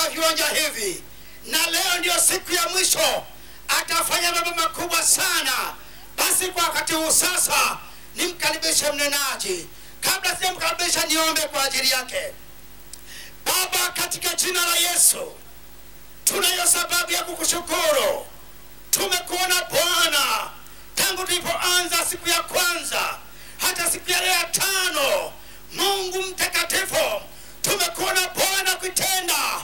katika viwanja hivi, na leo ndio siku ya mwisho, atafanya mambo makubwa sana. Basi kwa wakati huu sasa nimkaribishe mnenaji. Kabla sijamkaribisha, niombe kwa ajili yake. Baba, katika jina la Yesu, tunayo sababu ya kukushukuru. Tumekuona Bwana tangu tulipoanza siku ya kwanza hata siku ya leo ya 5. Mungu mtakatifu, tumekuona Bwana ukitenda,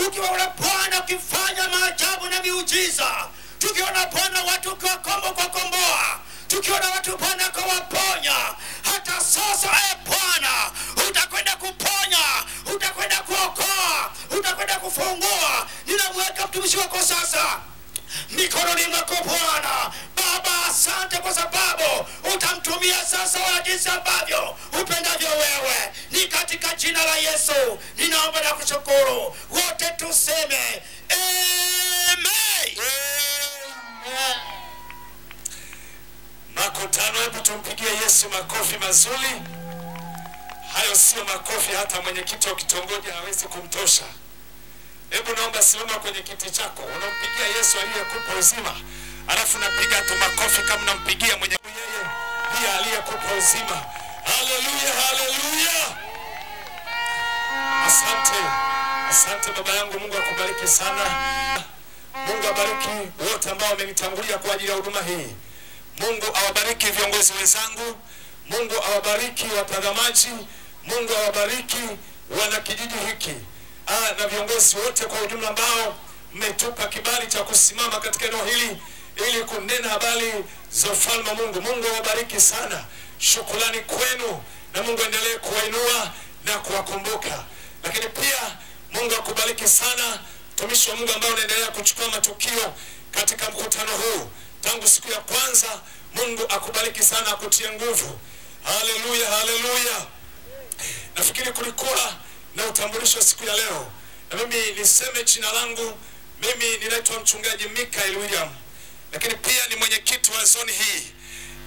ukiwaona Bwana ukifanya maajabu na miujiza, tukiona Bwana watu ukiwakomboa, tukiona watu Bwana kuwaponya. Hata sasa Bwana utakwenda kuponya, utakwenda kuokoa, utakwenda kufungua. Ninamweka mtumishi wako sasa mikononi mwako Bwana. Baba, asante kwa sababu utamtumia sasa wala jinsi ambavyo upendavyo wewe. Ni katika jina la Yesu ninaomba na kushukuru. Wote tuseme amen. Makutano, hebu tumpigie Yesu makofi mazuri. Hayo sio makofi hata mwenyekiti wa kitongoji hawezi kumtosha. Hebu naomba simama kwenye kiti chako. Unampigia Yesu aliyekupa uzima, alafu napiga tu makofi kama unampigia mwenye yeye pia aliyekupa uzima. Haleluya, haleluya. Asante. Asante baba yangu, Mungu akubariki sana. Mungu abariki wote ambao wamenitangulia kwa ajili ya huduma hii. Mungu awabariki viongozi wenzangu. Mungu awabariki watazamaji. Mungu awabariki wanakijiji hiki. Na viongozi wote kwa ujumla ambao mmetupa kibali cha kusimama katika eneo hili ili kunena habari za ufalme wa Mungu. Mungu awabariki sana. Shukrani kwenu, na Mungu endelee kuwainua na kuwakumbuka. Lakini pia Mungu akubariki sana mtumishi wa Mungu ambaye unaendelea kuchukua matukio katika mkutano huu tangu siku ya kwanza. Mungu akubariki sana, akutie nguvu. Haleluya, haleluya. Nafikiri kulikuwa na utambulisho siku ya leo, na mimi niseme jina langu. Mimi ninaitwa mchungaji Michael William, lakini pia ni mwenyekiti wa zoni hii.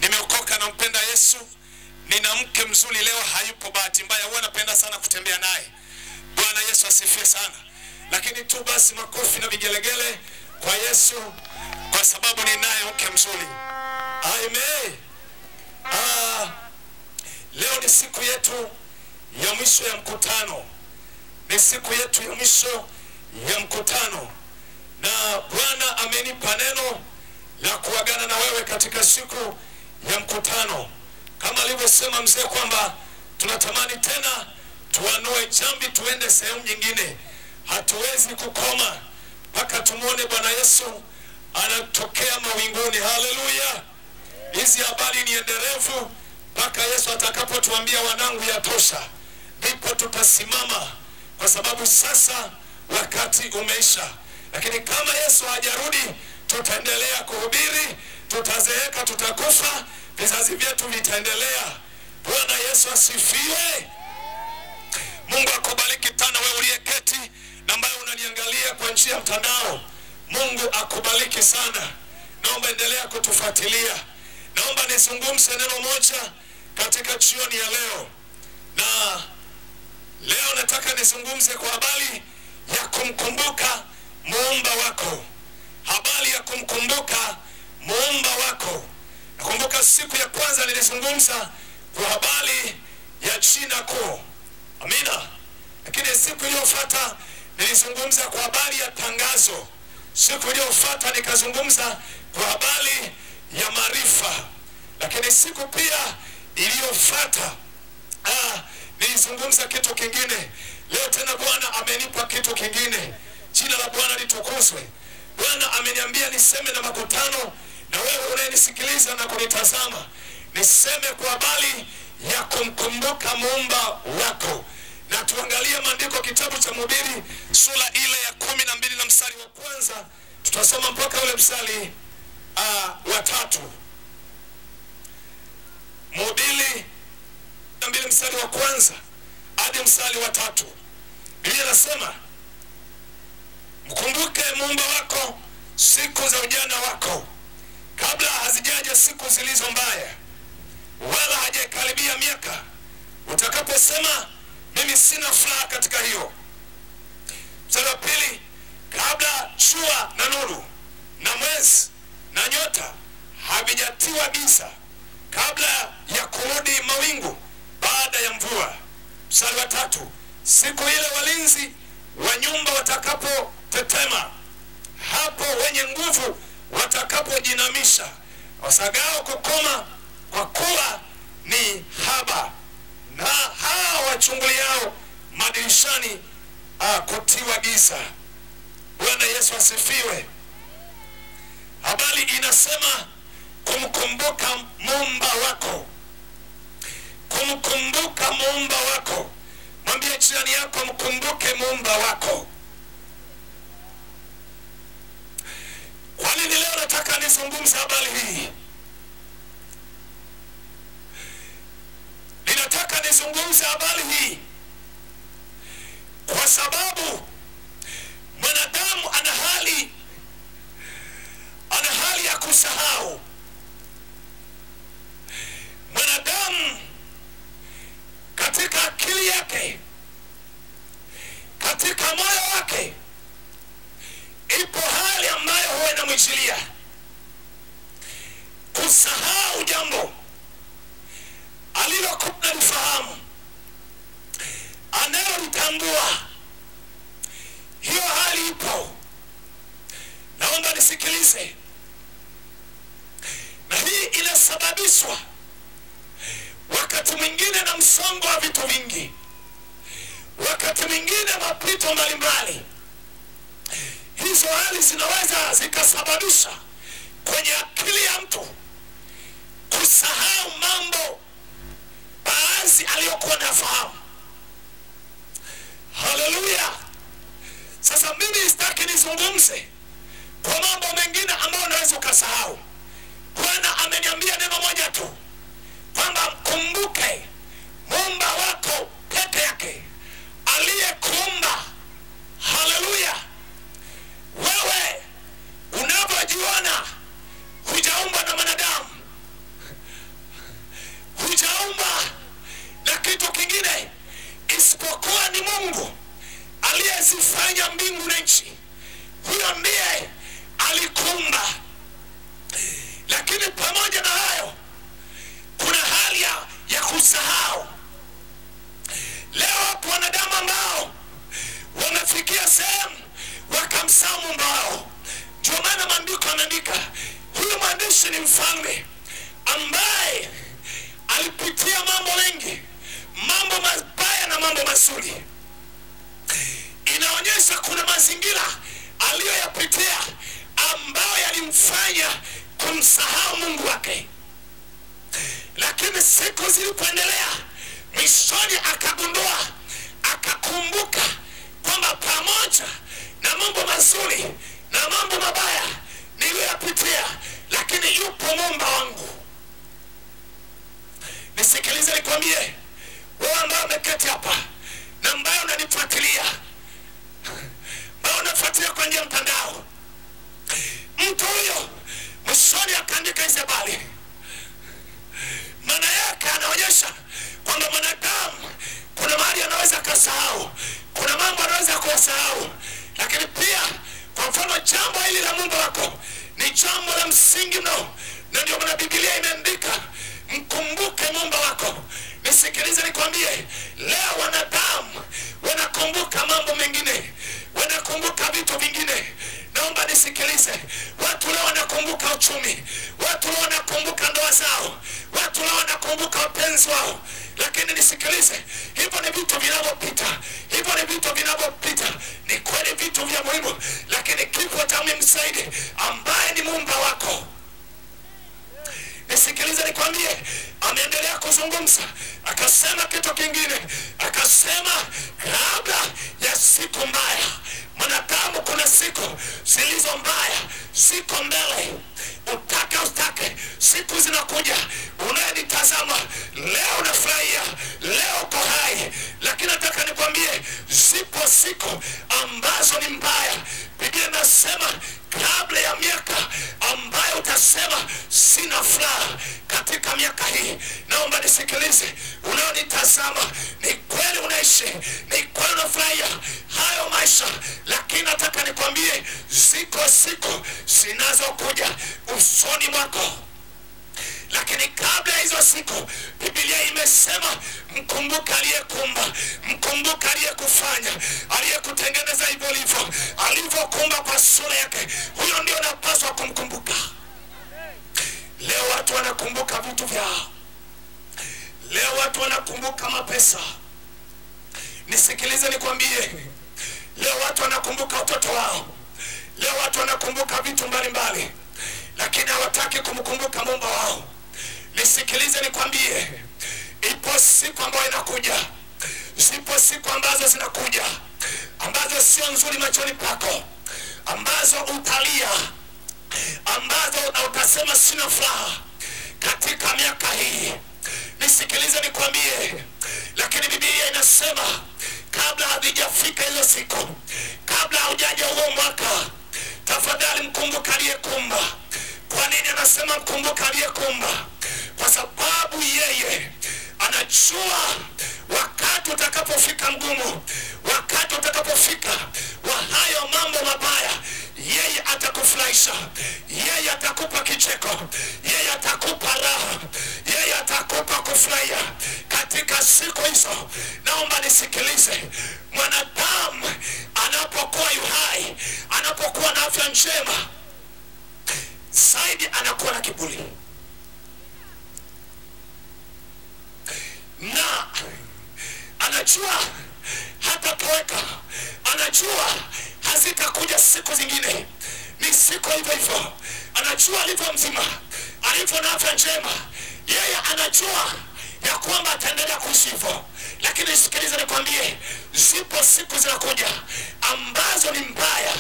Nimeokoka na mpenda Yesu. Nina mke mzuri, leo hayupo bahati mbaya, huwa napenda sana kutembea naye. Bwana Yesu asifiwe sana. Lakini tu basi makofi na vigelegele kwa Yesu, kwa sababu ninaye mke mzuri. Amen. Leo ni siku yetu ya mwisho ya mkutano. Ni siku yetu ya mwisho ya mkutano, na Bwana amenipa neno la kuagana na wewe katika siku ya mkutano. Kama alivyosema mzee kwamba tunatamani tena tuanue jambi tuende sehemu nyingine. Hatuwezi kukoma mpaka tumuone Bwana Yesu anatokea mawinguni. Haleluya. Hizi habari ni endelevu mpaka Yesu atakapotuambia wanangu yatosha, ndipo tutasimama, kwa sababu sasa wakati umeisha. Lakini kama Yesu hajarudi, tutaendelea kuhubiri, tutazeeka, tutakufa, vizazi vyetu vitaendelea. Bwana Yesu asifiwe. Mungu akubariki tena wewe uliyeketi na ambaye unaniangalia kwa njia ya mtandao. Mungu akubariki sana. Naomba endelea kutufuatilia. Naomba nizungumze neno moja katika jioni ya leo. Na leo nataka nizungumze kwa habari ya kumkumbuka muumba wako. Habari ya kumkumbuka muumba wako. Nakumbuka siku ya kwanza nilizungumza kwa habari ya jina kuu. Amina. Lakini siku iliyofuata nilizungumza kwa habari ya tangazo. Siku iliyofuata nikazungumza kwa habari ya maarifa. Lakini siku pia iliyofuata nilizungumza kitu kingine. Leo tena Bwana amenipa kitu kingine. Jina la Bwana litukuzwe. Bwana ameniambia niseme na makutano, na wewe unayenisikiliza na kunitazama, niseme kwa habari ya kumkumbuka muumba wako. Na tuangalie maandiko, kitabu cha Mhubiri sura ile ya 12 na mstari wa kwanza, tutasoma mpaka ule mstari wa 3. Mhubiri 2 mstari wa kwanza hadi mstari wa 3. Biblia inasema, mkumbuke muumba wako siku za ujana wako, kabla hazijaja siku zilizo mbaya, wala hajakaribia miaka utakaposema mimi sina furaha katika hiyo. Mstari wa 2, kabla jua na nuru na mwezi na nyota havijatiwa giza, kabla ya kurudi mawingu baada ya mvua. Mstari wa 3, siku ile walinzi wa nyumba watakapotetema, hapo wenye nguvu watakapojinamisha, wasagao kukoma kwa kuwa ni haba, na hao wachunguliao madirishani kutiwa giza. Bwana Yesu asifiwe. Habari inasema kumkumbuka muumba wako. Kumkumbuka muumba wako. Mwambie jirani yako, mkumbuke muumba wako. Kwa nini leo nataka nizungumze habari hii? Ninataka nizungumze habari hii kwa sababu mwanadamu ana hali ya kusahau. Mwanadamu katika akili yake, katika moyo wake, ipo hali ambayo huwa inamwichilia kusahau jambo alilokuwa analifahamu, analolitambua. Hiyo hali ipo. Naomba nisikilize. Na hii inasababishwa wakati mwingine na msongo wa vitu vingi, wakati mwingine mapito mbalimbali. Hizo hali zinaweza zikasababisha kwenye akili ya mtu kusahau mambo baadhi aliyokuwa anafahamu. Haleluya. Sasa mimi sitaki nizungumze kwa mambo mengine ambayo unaweza ukasahau. Bwana ameniambia neno moja tu, kwamba mkumbuke muumba wako peke yake, aliyekuumba. Haleluya. Wewe unapojiona hujaumbwa na mwanadamu, hujaumbwa na kitu kingine isipokuwa ni Mungu aliyezifanya mbingu na nchi. Huyo ndiye alikuumba. Lakini pamoja na hayo kuna hali ya kusahau. Leo wapo wanadamu ambao wamefikia sehemu wakamsahau Muumba wao. Ndio maana maandiko yanaandika, huyu mwandishi ni mfalme ambaye alipitia mambo mengi, mambo mabaya na mambo mazuri. Inaonyesha kuna mazingira aliyoyapitia ambayo yalimfanya kumsahau Mungu wake. Lakini siku zilipoendelea, mwishoni akagundua, akakumbuka kwamba pamoja na mambo mazuri na mambo mabaya niliyoyapitia, lakini yupo Muumba wangu. Nisikilize nikwambie, wewe ambaye umeketi hapa na ambaye unanifuatilia, ambaye unafuatilia kwa njia ya mtandao, mtu huyo mwishoni akaandika hizi habari. Maana yake anaonyesha kwamba mwanadamu kuna mahali anaweza akasahau, kuna mambo anaweza kuyasahau. Lakini pia kwa mfano jambo hili la Muumba wako ni jambo la msingi mno, na ndio maana Biblia imeandika mkumbuke Muumba wako. Nisikilize nikwambie, leo wanadamu wanakumbuka mambo mengine, wanakumbuka vitu vingine. Naomba nisikilize, watu leo wanakumbuka uchumi, watu leo wanakumbuka ndoa zao, watu leo wanakumbuka wapenzi wao. Lakini nisikilize, hivyo ni vitu vinavyopita, hivyo ni vitu vinavyopita. Ni kweli vitu vya muhimu, lakini kifo cha msaidi ambaye ni Muumba wako. Nisikilize nikwambie, ameendelea kuzungumza, akasema kitu kingine, akasema kabla ya siku mbaya. Mwanadamu kuna siku zilizo mbaya, ziko mbele. Utake usitake, siku zinakuja. Unayenitazama leo unafurahia, leo uko hai, lakini nataka nikwambie zipo siku ambazo ni mbaya. Biblia inasema kabla ya miaka ambayo utasema sina furaha katika miaka hii. Naomba nisikilize. Nisikilize, unaonitazama, ni kweli unaishi, ni kweli unafurahia hayo maisha, lakini nataka nikwambie ziko siku zinazokuja usoni mwako. Lakini kabla hizo siku, Biblia imesema mkumbuke aliyekuumba, mkumbuke aliyekufanya, aliyekutengeneza hivyo ulivyo, alivyokuumba kwa sura yake. Huyo ndio unapaswa kumkumbuka. Leo watu wanakumbuka vitu vyao. Leo watu wanakumbuka mapesa. Nisikilize nikwambie, leo watu wanakumbuka watoto wao. Leo watu wanakumbuka vitu mbalimbali, lakini hawataki kumkumbuka Muumba wao. Nisikilize nikwambie, ipo siku ambayo inakuja. Zipo siku ambazo zinakuja, ambazo sio nzuri machoni pako, ambazo utalia, ambazo utasema sina furaha katika miaka hii. Nisikilize nikwambie, lakini Biblia inasema kabla hazijafika hizo siku, kabla haujaja huo mwaka, tafadhali mkumbuke aliyekuumba. Kwa nini anasema mkumbuke aliyekuumba? Kwa sababu yeye anajua wakati utakapofika mgumu, wakati utakapofika wa hayo mambo mabaya, yeye atakufurahisha, yeye atakupa kicheko, yeye atakupa raha, yeye atakupa kufurahia katika siku hizo. Naomba nisikilize, mwanadamu anapokuwa yuhai, anapokuwa na afya njema zaidi, anakuwa na kiburi, na anajua hatatoweka, anajua hazitakuja siku zingine, ni siku hivyo hivyo. Anajua alivyo mzima, alivyo na afya njema, yeye anajua ya kwamba ataendelea kuishi hivyo. Lakini sikiliza nikwambie, zipo siku zinakuja ambazo ni mbaya,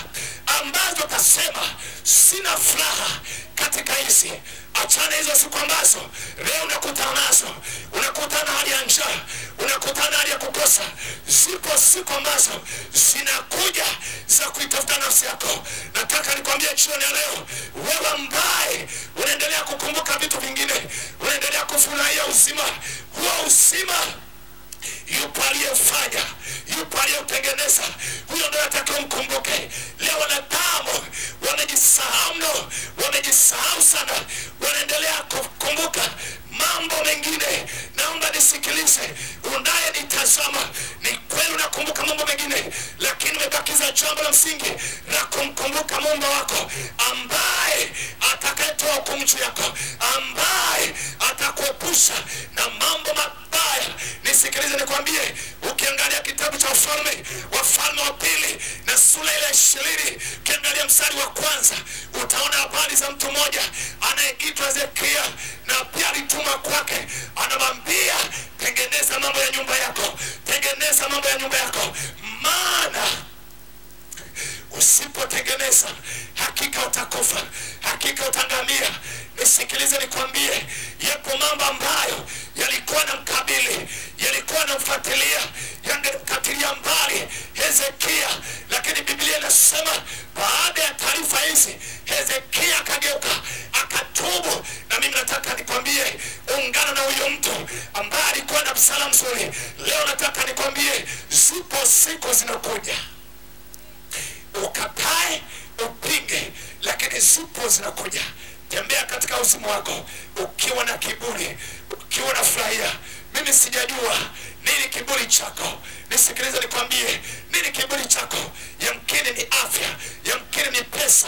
ambazo utasema sina furaha katika hizi. Achana hizo siku ambazo leo unakutana nazo, unakutana hali ya njaa, unakutana hali ya kukosa. Zipo siku ambazo zinakuja za kuitafuta nafsi yako. Nataka nikwambie jioni ya leo, wewe ambaye unaendelea kukumbuka vitu vingine, unaendelea kufurahia uzima huo, uzima yupo aliyefanya, yupo aliyeutengeneza, huyo ndio anatakiwa mkumbuke. Leo wanadamu wamejisahau mno, wamejisahau sana, wanaendelea kukumbuka mambo mengine. Naomba nisikilize, unayenitazama, ni kweli unakumbuka mambo mengine, lakini umebakiza jambo la msingi la kumkumbuka Muumba wako, ambaye atakayetoa hukumu juu yako, ambaye atakuepusha na mambo mabaya. Nisikilize nikwambie, ukiangalia kitabu cha Wafalme, Wafalme wa Pili na sura ile 20, ukiangalia mstari wa kwanza, utaona habari za mtu mmoja anayeitwa Hezekia, na pia alituma kwake, anamwambia tengeneza mambo ya nyumba yako, tengeneza mambo ya nyumba yako, maana usipotengeneza hakika utakufa, hakika utaangamia. Nisikilize nikwambie, yapo mambo ambayo yalikuwa na mkabili, yalikuwa yanamfuatilia, yangemkatilia mbali Hezekia, lakini Biblia inasema baada ya taarifa hizi Hezekia akageuka, akatubu. Na mimi nataka nikwambie, ungana na huyo mtu ambaye alikuwa na msala mzuri. Leo nataka nikwambie, zipo siku zinakuja, ukatae upinge, lakini zipo zinakuja. Tembea katika uzima wako ukiwa na kiburi, ukiwa na furahia. Mimi sijajua nini kiburi chako. Nisikilize nikwambie, nini kiburi chako? Yamkini ni afya, yamkini ni pesa,